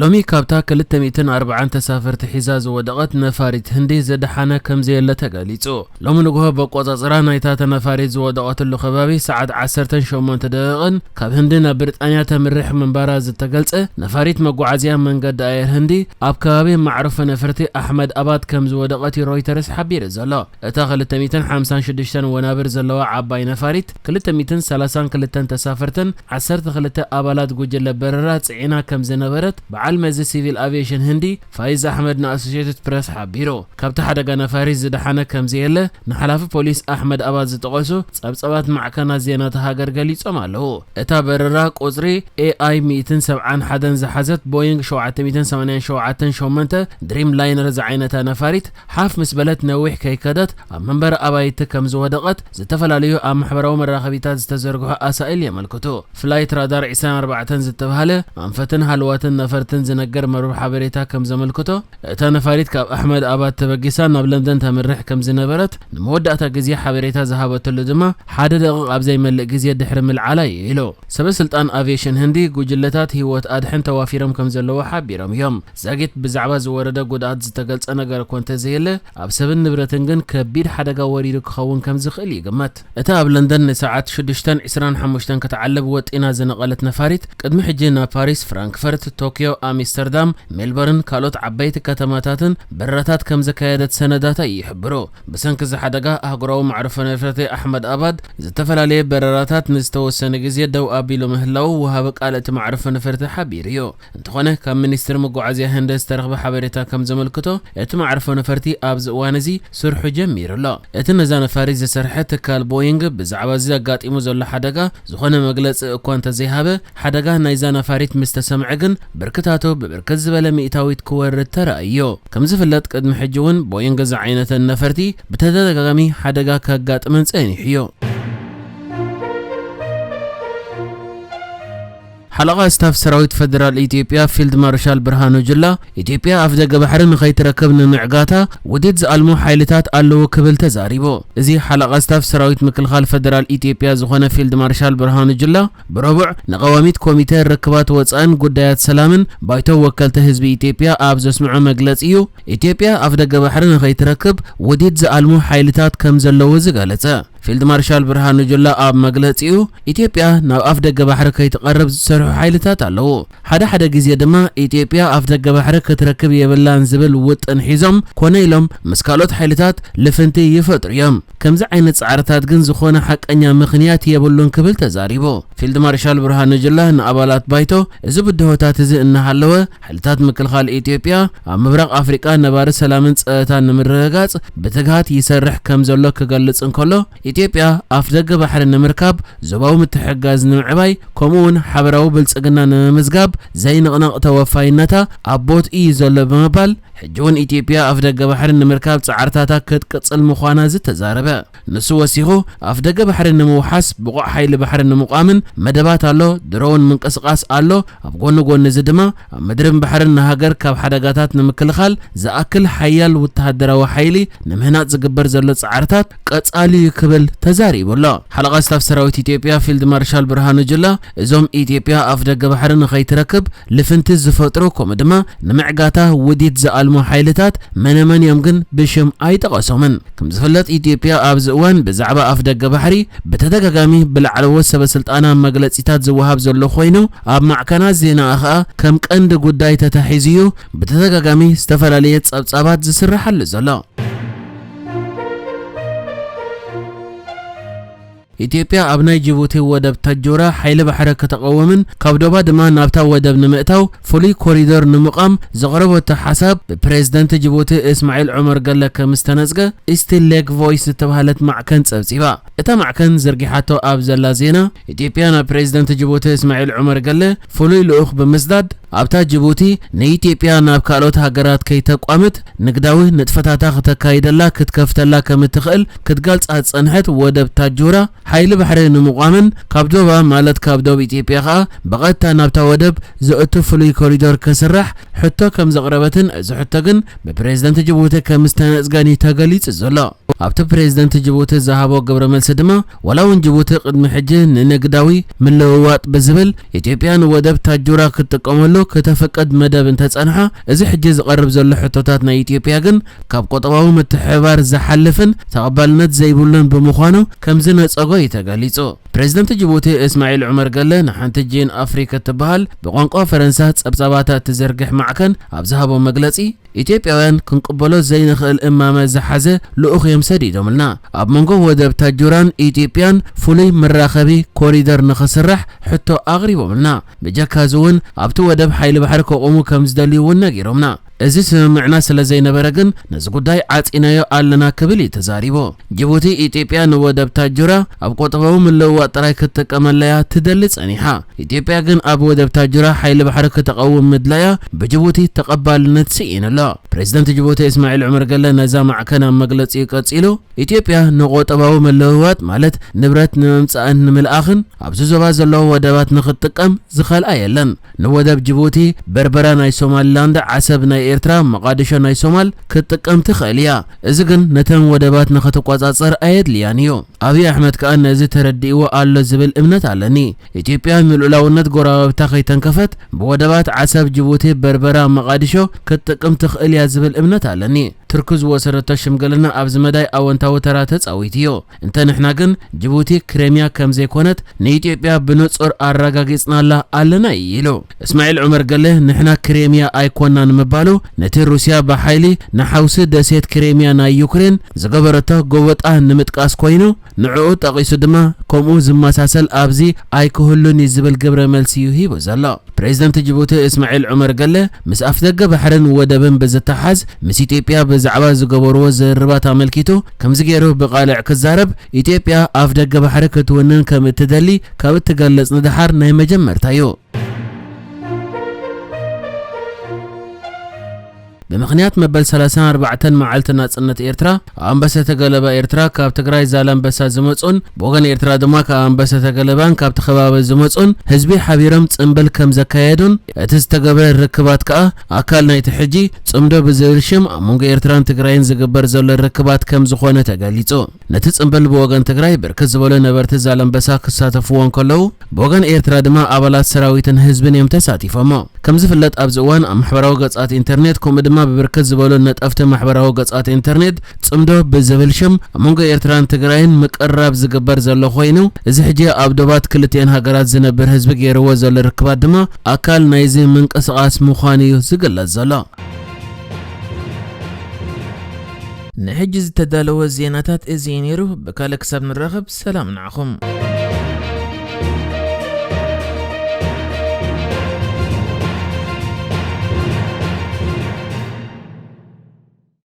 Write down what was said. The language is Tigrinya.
ሎሚ ካብታ ክልተ ሚእትን ኣርባዓን ተሳፈርቲ ሒዛ ዝወደቐት ነፋሪት ህንዲ ዝደሓነ ከም ዘየለ ተገሊጹ። ሎሚ ንግሆ በቆጻጽራ ናይታ ተነፋሪት ዝወደቐትሉ ከባቢ ሰዓት ዓሰርተን ሸሞንተ ደቂቕን ካብ ህንዲ ናብ ብሪጣንያ ተምርሕ ምንባራ ዝተገልጸ ነፋሪት መጓዓዝያ መንገዲ ኣየር ህንዲ ኣብ ከባቢ ማዕረፎ ነፈርቲ ኣሕመድ ኣባድ ከም ዝወደቐት ሮይተርስ ሓቢሩ ዘሎ። እታ ክልተ ሚእትን ሓምሳን ሽዱሽተን ወናብር ዘለዋ ዓባይ ነፋሪት ክልተ ሚእትን ሰላሳን ክልተን ተሳፈርትን ዓሰርተ ክልተ ኣባላት ጉጅለ በረራ ጽዒና ከም ዝነበረት በዓል መዚ ሲቪል ኣቪየሽን ህንዲ ፋይዝ ኣሕመድ ንኣሶሲየትድ ፕረስ ሓቢሩ። ካብቲ ሓደጋ ነፋሪት ዝደሓነ ከም ዘየለ ንሓላፊ ፖሊስ ኣሕመድ ኣባድ ዝጠቐሱ ጸብጸባት ማዕከናት ዜና እታ ሃገር ገሊጾም ኣለዉ። እታ በረራ ቁጽሪ ኤኣይ ሚእትን ሰብዓን ሓደን ዝሓዘት ቦይንግ ሸውዓተ ሚእትን ሰማንያን ሸውዓተን ሸሞንተ ድሪም ላይነር ዝዓይነታ ነፋሪት ሓፍ ምስ በለት ነዊሕ ከይከደት ኣብ መንበሪ ኣባይቲ ከም ዝወደቐት ዝተፈላለዩ ኣብ ማሕበራዊ መራኸቢታት ዝተዘርግሑ ኣሳእል የመልክቱ። ፍላይት ራዳር ዕስራን ኣርባዕተን ዝተባህለ ኣንፈትን ሃለዋትን ነፈርትን ዝነገር መርበብ ሓበሬታ ከም ዘመልክቶ፣ እታ ነፋሪት ካብ ኣሕመድ ኣባድ ተበጊሳ ናብ ለንደን ተምርሕ ከም ዝነበረት ንመወዳእታ ግዜ ሓበሬታ ዝሃበትሉ ድማ ሓደ ደቂቕ ኣብ ዘይመልእ ግዜ ድሕሪ ምልዓላ እዩ ኢሉ። ሰበ ስልጣን ኣቪየሽን ህንዲ ጉጅለታት ህይወት ኣድሕን ተዋፊሮም ከም ዘለዉ ሓቢሮም እዮም። ዛጊት ብዛዕባ ዝወረደ ጉድኣት ዝተገልጸ ነገር እኳ እንተዘየለ፣ ኣብ ሰብን ንብረትን ግን ከቢድ ሓደጋ ወሪዱ ክኸውን ከም ዝኽእል ይግመት። እታ ኣብ ለንደን ንሰዓት ሽዱሽተን ዕስራን ሓሙሽተን ክትዓልብ ወጢና ዝነቐለት ነፋሪት፣ ቅድሚ ሕጂ ናብ ፓሪስ፣ ፍራንክፈርት፣ ቶክዮ፣ ኣምስተርዳም፣ ሜልበርን ካልኦት ዓበይቲ ከተማታትን በረራታት ከም ዘካየደት ሰነዳታ ይሕብሩ። ብሰንኪ እዚ ሓደጋ፣ ኣህጉራዊ መዕርፎ ነፈርቲ ኣሕመድ ኣባድ ዝተፈላለየ በረራታት ንዝተወሰነ ግዜ ደው ኣቢሉ ምህላዉ ወሃቢ ቃል እቲ መዕርፎ ነፈርቲ ሓቢሩ እዩ። እንተኾነ፣ ካብ ሚኒስትሪ መጓዓዝያ ህንዲ ዝተረኽበ ሓበሬታ ከም ዘመልክቶ፣ እቲ መዕርፎ ነፈርቲ ኣብዚ እዋን እዚ ስርሑ ጀሚሩ ኣሎ። እቲ ነዛ ነፋሪት ዝሰርሐ ትካል ቦይንግ ብዛዕባ እዚ ኣጋጢሙ ዘሎ ሓደጋ ዝኾነ መግለጺ እኳ እንተዘይሃበ፣ ሓደጋ ናይዛ ነፋሪት ምስ ተሰምዐ ግን ብርክታቱ ብብርክት ዝበለ ሚእታዊት ክወርድ ተራእዮ። ከም ዝፍለጥ፣ ቅድሚ ሕጂ እውን ቦይንግ ዝዓይነተን ነፈርቲ ብተደጋጋሚ ሓደጋ ከጋጥመን ጸኒሑ እዩ። ሓለቓ ስታፍ ሰራዊት ፈደራል ኢትዮጵያ ፊልድ ማርሻል ብርሃኑ ጁላ፣ ኢትዮጵያ ኣፍደገ ባሕሪ ንኸይትረክብ ንምዕጋታ ውዲት ዝኣልሙ ሓይልታት ኣለዉ ክብል ተዛሪቡ። እዚ ሓለቓ ስታፍ ሰራዊት ምክልኻል ፈደራል ኢትዮጵያ ዝኾነ ፊልድ ማርሻል ብርሃኑ ጁላ፣ ብረቡዕ ንቐዋሚት ኮሚተ ርክባት ወጻእን ጉዳያት ሰላምን ባይቶ ወከልቲ ህዝቢ ኢትዮጵያ ኣብ ዘስምዖ መግለጺ እዩ፣ ኢትዮጵያ ኣፍደገ ባሕሪ ንኸይትረክብ ውዲት ዝኣልሙ ሓይልታት ከም ዘለዉ ዝገለጸ። ፊልድ ማርሻል ብርሃኑ ጁላ ኣብ መግለጺኡ፣ ኢትዮጵያ ናብ ኣፍደገ ባሕሪ ከይትቐርብ ዝሰርሑ ሓይልታት ኣለዉ። ሓደ ሓደ ግዜ ድማ ኢትዮጵያ ኣፍደገ ባሕሪ ክትረክብ የብላን ዝብል ውጥን ሒዞም፣ ኮነ ኢሎም ምስ ካልኦት ሓይልታት ልፍንቲ ይፈጥሩ እዮም። ከምዚ ዓይነት ጻዕርታት ግን ዝኾነ ሓቀኛ ምኽንያት የብሉን ክብል ተዛሪቡ። ፊልድ ማርሻል ብርሃኑ ጁላ ንኣባላት ባይቶ፣ እዚ ብድሆታት እዚ እናሃለወ፣ ሓይልታት ምክልኻል ኢትዮጵያ ኣብ ምብራቕ ኣፍሪቃ ነባሪ ሰላምን ጸጥታን ንምርግጋጽ ብትግሃት ይሰርሕ ከም ዘሎ ክገልጽ እንከሎ፣ ኢትዮጵያ ኣፍደገ ባሕሪ ንምርካብ ዞባዊ ምትሕግጋዝ ንምዕባይ፣ ከምኡ እውን ሓበራዊ ብልጽግና ንምምዝጋብ ዘይንቕነቕ ተወፋይነታ ኣብ ቦትኡ እዩ ዘሎ ብምባል፣ ሕጂ እውን ኢትዮጵያ ኣፍደገ ባሕሪ ንምርካብ ጻዕርታታ ክትቅጽል ምዃና ዝተዛረበ ንሱ ወሲኹ፣ ኣፍደገ ባሕሪ ንምውሓስ ብቑዕ ሓይሊ ባሕሪ ንምቋምን መደባት ኣሎ፣ ድሮን ምንቅስቓስ ኣሎ። ኣብ ጎኒ ጎኒ እዚ ድማ ኣብ ምድርን ባሕርን ንሃገር ካብ ሓደጋታት ንምክልኻል ዝኣክል ሓያል ወተሃደራዊ ሓይሊ ንምህናጽ ዝግበር ዘሎ ጻዕርታት ቀጻሊ እዩ ክብል ተዛሪቡ ኣሎ። ሓለቓ ስታፍ ሰራዊት ኢትዮጵያ ፊልድ ማርሻል ብርሃኑ ጁላ፣ እዞም ኢትዮጵያ ኣፍደገ ባሕሪ ንኸይትረክብ ልፍንቲ ዝፈጥሩ፣ ከምኡ ድማ ንምዕጋታ ውዲት ዝኣልሙ ሓይልታት መነመን እዮም ግን ብሽም ኣይጠቐሶምን። ከም ዝፍለጥ፣ ኢትዮጵያ ኣብዚ እዋን ብዛዕባ ኣፍደገ ባሕሪ ብተደጋጋሚ ብላዕለዎት ሰበ ስልጣና መግለጺታት ዝወሃብ ዘሎ ኮይኑ፣ ኣብ ማዕከናት ዜና ኸኣ ከም ቀንዲ ጉዳይ ተታሒዙ እዩ ብተደጋጋሚ ዝተፈላለየ ጸብጻባት ዝስርሓሉ ዘሎ። ኢትዮጵያ ኣብ ናይ ጅቡቲ ወደብ ታጁራ ሓይሊ ባሕሪ ከተቐውምን ካብ ዶባ ድማ ናብታ ወደብ ንምእታው ፍሉይ ኮሪዶር ንምቋም ዘቕረበቶ ሓሳብ ብፕሬዝደንት ጅቡቲ እስማዒል ዑመር ገለ ከም ዝተነጽገ ኢስት ሌክ ቮይስ ዝተባህለት ማዕከን ጸብጺባ። እታ ማዕከን ዘርጊሓቶ ኣብ ዘላ ዜና፣ ኢትዮጵያ ናብ ፕሬዝደንት ጅቡቲ እስማዒል ዑመር ገለ ፍሉይ ልኡኽ ብምስዳድ ኣብታ ጅቡቲ ንኢትዮጵያ ናብ ካልኦት ሃገራት ከይተቋምት ንግዳዊ ንጥፈታታ ክተካይደላ ክትከፍተላ ከም እትኽእል ክትገልጻ ዝጸንሐት ወደብ ታጁራ ሓይሊ ባሕሪ ንምቋምን ካብ ዶባ ማለት ካብ ዶብ ኢትዮጵያ ከኣ ብቐጥታ ናብታ ወደብ ዘእቱ ፍሉይ ኮሪዶር ክስራሕ ሕቶ ከም ዘቕረበትን፣ እዚ ሕቶ ግን ብፕሬዝደንት ጅቡቲ ከም ዝተነጽገን እዩ ተገሊጹ ዘሎ። ኣብቲ ፕሬዝደንት ጅቡቲ ዝሃቦ ግብረ መልሲ ድማ፣ ዋላ እውን ጅቡቲ ቅድሚ ሕጂ ንንግዳዊ ምልውዋጥ ብዝብል ኢትዮጵያ ንወደብ ታጁራ ክትጥቀመሉ ክተፍቅድ መደብ እንተጸንሓ፣ እዚ ሕጂ ዝቐርብ ዘሎ ሕቶታት ናይ ኢትዮጵያ ግን ካብ ቁጠባዊ ምትሕብባር ዝሓልፍን ተቐባልነት ዘይብሉን ብምዃኑ ከም ዝነጸጎ እዩ ተገሊጹ። ፕሬዝደንት ጅቡቲ እስማዒል ዑመር ገለ ንሓንቲ ጂን ኣፍሪክ እትበሃል ብቋንቋ ፈረንሳ ጸብጻባታ እትዘርግሕ ማዕከን ኣብ ዝሃቦ መግለጺ፣ ኢትዮጵያውያን ክንቅበሎ ዘይንኽእል እማመ ዝሓዘ ልኡኽ እዮም ሰዲዶምልና። ኣብ መንጎ ወደብ ታጁራን ኢትዮጵያን ፍሉይ መራኸቢ ኮሪደር ንኽስራሕ ሕቶ ኣቕሪቦምልና። ብጀካ እዚ እውን ኣብቲ ወደብ ሓይሊ ባሕሪ ከቑሙ ከም ዝደልዩ እውን ነጊሮምና። እዚ ስምምዕና ስለ ዘይነበረ ግን ነዚ ጉዳይ ዓጺናዮ ኣለና ክብል እዩ ተዛሪቡ። ጅቡቲ ኢትዮጵያ ንወደብ ታጁራ ኣብ ቁጠባዊ ምልውዋጥ ጥራይ ክትጥቀመላ እያ ትደሊ ጸኒሓ። ኢትዮጵያ ግን ኣብ ወደብ ታጁራ ሓይሊ ባሕሪ ክተቐውም ምድላያ ብጅቡቲ ተቐባልነት ስኢኑ ኣሎ። ፕሬዝደንት ጅቡቲ እስማዒል ዑመር ገለ ነዛ ማዕከን ኣብ መግለጺኡ ቀጺሉ፣ ኢትዮጵያ ንቁጠባዊ ምልውዋጥ ማለት ንብረት ንምምጻእን ንምልኣኽን ኣብዚ ዞባ ዘለዉ ወደባት ንኽትጥቀም ዝኸልኣ የለን። ንወደብ ጅቡቲ በርበራ ናይ ሶማሊላንድ፣ ዓሰብ ናይ ኤርትራ፣ መቓድሾ ናይ ሶማል ክትጥቀም ትኽእል እያ። እዚ ግን ነተን ወደባት ንኽትቆጻጸር ኣየድልያን እዩ። ኣብይ ኣሕመድ ከኣ ነዚ ተረዲእዎ ኣሎ ዝብል እምነት ኣለኒ። ኢትዮጵያ ንልኡላውነት ጎረባብታ ከይተንከፈት ብወደባት ዓሰብ፣ ጅቡቲ፣ በርበራ፣ መቓድሾ ክትጥቅም ትኽእል እያ ዝብል እምነት ኣለኒ። ቱርኪ ዝወሰደቶ ሽምግልና ኣብዚ መዳይ ኣወንታዊ ተራ ተጻዊቱ እዩ። እንተ ንሕና ግን ጅቡቲ ክሬምያ ከም ዘይኮነት ንኢትዮጵያ ብንጹር ኣረጋጊጽናላ ኣለና እዩ ኢሉ። እስማዒል ዑመር ገለ ንሕና ክሬምያ ኣይኮናን ምባሉ ነቲ ሩስያ ብሓይሊ ንሓውሲ ደሴት ክሬምያ ናይ ዩክሬን ዝገበረቶ ጎበጣ ንምጥቃስ ኮይኑ፣ ንዕኡ ጠቒሱ ድማ ከምኡ ዝመሳሰል ኣብዚ ኣይክህሉን እዩ ዝብል ግብረ መልሲ እዩ ሂቡ ዘሎ። ፕሬዝደንት ጅቡቲ እስማዒል ዑመር ገለ ምስ ኣፍደገ ባሕርን ወደብን ብዝተሓዝ ምስ ኢትዮጵያ ብዛዕባ ዝገበርዎ ዝርርባት ኣመልኪቱ ከምዚ ገይሩ ብቓልዕ ክዛረብ፣ ኢትዮጵያ ኣፍደገ ባሕሪ ክትውንን ከም እትደሊ ካብ እትገልጽ ንደሓር ናይ መጀመርታ እዩ። ብምኽንያት መበል ሰላሳን ኣርባዕተን መዓልቲ ናጽነት ኤርትራ፣ ኣንበሰተ ገለባ ኤርትራ ካብ ትግራይ ዛላንበሳ ዝመጹን ብወገን ኤርትራ ድማ ካብ ኣንበሰተ ገለባን ካብቲ ከባቢ ዝመጹን ህዝቢ ሓቢሮም ጽምብል ከም ዘካየዱን እቲ ዝተገብረ ርክባት ከኣ ኣካል ናይቲ ሕጂ ጽምዶ ብዝብል ሽም ኣብ መንጎ ኤርትራን ትግራይን ዝግበር ዘሎ ርክባት ከም ዝኾነ ተገሊጹ። ነቲ ጽምብል ብወገን ትግራይ ብርክት ዝበሉ ነበርቲ ዛላንበሳ ክሳተፍዎ እንከለዉ፣ ብወገን ኤርትራ ድማ ኣባላት ሰራዊትን ህዝብን እዮም ተሳቲፎሞ። ከም ዝፍለጥ ኣብዚ እዋን ኣብ ማሕበራዊ ገጻት ኢንተርኔት ከምኡ ድማ ብብርክት ዝበሉ ነጠፍቲ ማሕበራዊ ገጻት ኢንተርኔት ጽምዶ ብዝብል ሽም ኣብ መንጎ ኤርትራን ትግራይን ምቅርራብ ዝግበር ዘሎ ኮይኑ፣ እዚ ሕጂ ኣብ ዶባት ክልቲኤን ሃገራት ዝነብር ህዝቢ ገይርዎ ዘሎ ርክባት ድማ ኣካል ናይዚ ምንቅስቓስ ምዃኑ እዩ ዝግለጽ ዘሎ። ንሕጂ ዝተዳለወ ዜናታት እዚ እዩ ነይሩ። ብካልእ ክሳብ ንራኸብ ሰላም ንዓኹም።